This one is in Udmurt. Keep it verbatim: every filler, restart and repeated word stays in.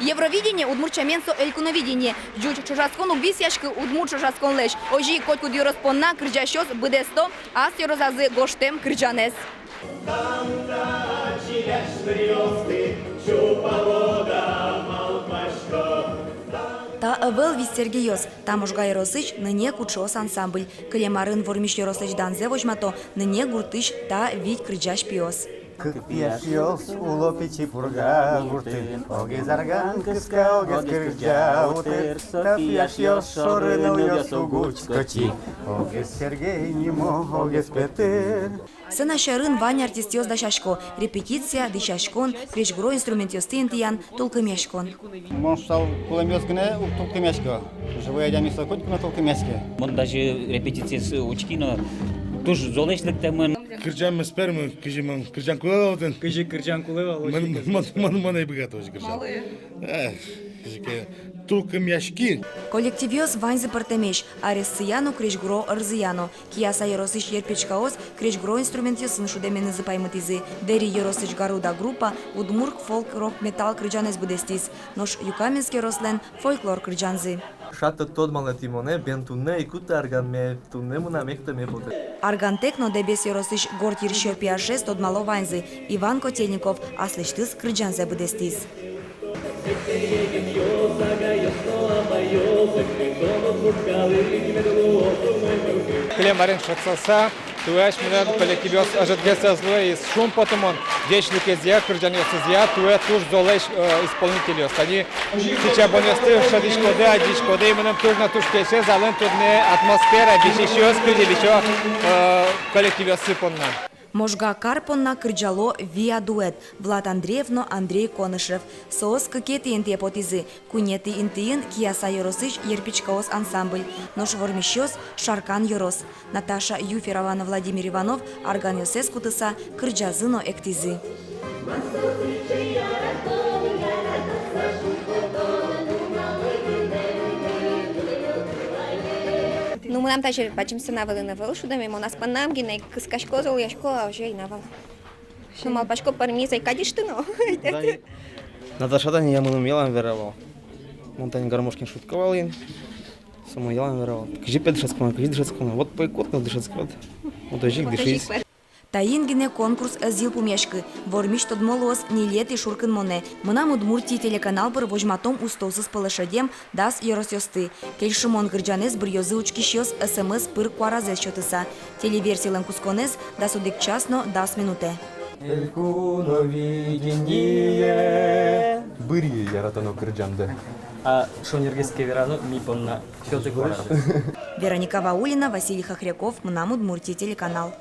Евровидение удмурт сямен со элькуновидение. Ӟуч ӵошатскон уг висъяськы удмурт ӵошатсконлэсь. Озьы ик котькуд ёрос понна кырӟасьёс быдэсто ас ёросазы гожтэм кырӟанэз. Та ӧвӧл вить сэргеос, та Можга ёросысь «Нынэ куӵыос» ансамбль. Кылем арын Вормись ёрослэсь данзэ возьмато Нынэ гуртысь та вить кырӟась пиос. Кык пияшъёс уло Пичи Пурга гуртын, огез арган кыска, огез кырӟа утыр. Та пияшъёс шоры нылъёс уг учко ӵик, огез Сергей нимо, огез Петыр. Сцена сьӧрын вань артистъёс дасясько: репетиция, дӥсяськон, крезьгуро инструментъёсты интыян, тулкымъяськон. Мон шуысал, кулэмъёс гинэ уг тулкымъясько. Живой адями со котьку но тулкымъяське. Мон даже репетициез учки но, туж золэсь лыктэмын. Кырӟан мес пӧрмы, кызьы мон кырӟан кулэ вал отын. Кызьы кырӟан кулэ вал, мон, озьы мон, мон, мон ӧй быгаты озьы кырӟан. Малы? Э, кызьы ке, тулкымъяськи. Коллективъёс ваньзы пӧртэмесь: аресъя но, крезьгуро ӧрзыя но. Кияса ёросысь Ерпечкаос крезьгуро инструментъёсын шудэменызы паймытӥзы. Дэри ёросысь «Гаруда» группа удмурт фолк-рок-метал кырӟанэз быдэстӥз. Нош Юкаменск ёрослэн фольклор кырӟанзы. Шат тодмалэтӥ монэ, бен туннэ ик кутэ арганме, туннэ мынам эктэме потэ. Аргантэк но Дэбес ёросысь «Горд йырсиё» пияшез тодмало ваньзы. Иван Котельников аслэсьтыз кырӟанзэ быдэстӥз. Кылем арын шедьтыса, туэ асьмелэн коллективъёс ӧжытгес ӧз луэ, и шумпотымон, ӟечлыкезъя, кырӟанъёсызъя туэ туж золэсь, э, исполнительёс. Тани сыӵе бонъёсты шӧдӥськоды, адӟиськоды, и мыным туж но туж кельше залын туннэ атмосфера, висисьёс, кызьы висё, э, коллективъёссы понна. Можга кар понна кырӟало «Виа» дуэт: Влад Андреев но Андрей Конышев. Соос кыкетӥ интые потӥзы. Куинетӥ интыын Кияса ёросысь «Ерпечкаос» ансамбль, нош вормисьёс — Шаркан ёрос. Наташа Юферова но Владимир Иванов арганъёссэс кутыса кырӟазы но эктӥзы. Ну, мынам таӵе бадӟым сцена вылын ӧвӧл шудэме, мон ас поннам гинэ кыскасько, золъясько, а озьы ӧй на вал. Ну, малпасько, пӧрмиз ай кадь ышты но. Наташа тани мыным ялан вера вал. Мон тани гармошкаен шудӥсько вал ини. Со мыным ялан вера вал. Кызьы пе дышетсконо, кызьы дышетсконо. Вот пӧйкод но дышетскод. Вот озьы ик дышиз. Таин гинэ конкурс ӧз йылпумъяськы. Вормись тодмо луоз ньылетӥ шуркынмонэ. «Мынам Удмуртие» телеканал пыр возьматом устоосыз пӧлы шедем дас ёросъёсты. Кельшымон кырӟанэз быръёзы учкисьёс СМС пыр куаразэс сётыса. Телеверсилэн кутсконэз дас одӥг час но дас минутэ. Элькуновидение. Быръе яратоно кырӟандэ. А шонергес ке верано, ми понна сёты куаразэс. Вероника Ваулина, Василий Хохряков, «Мынам Удмуртие» телеканал.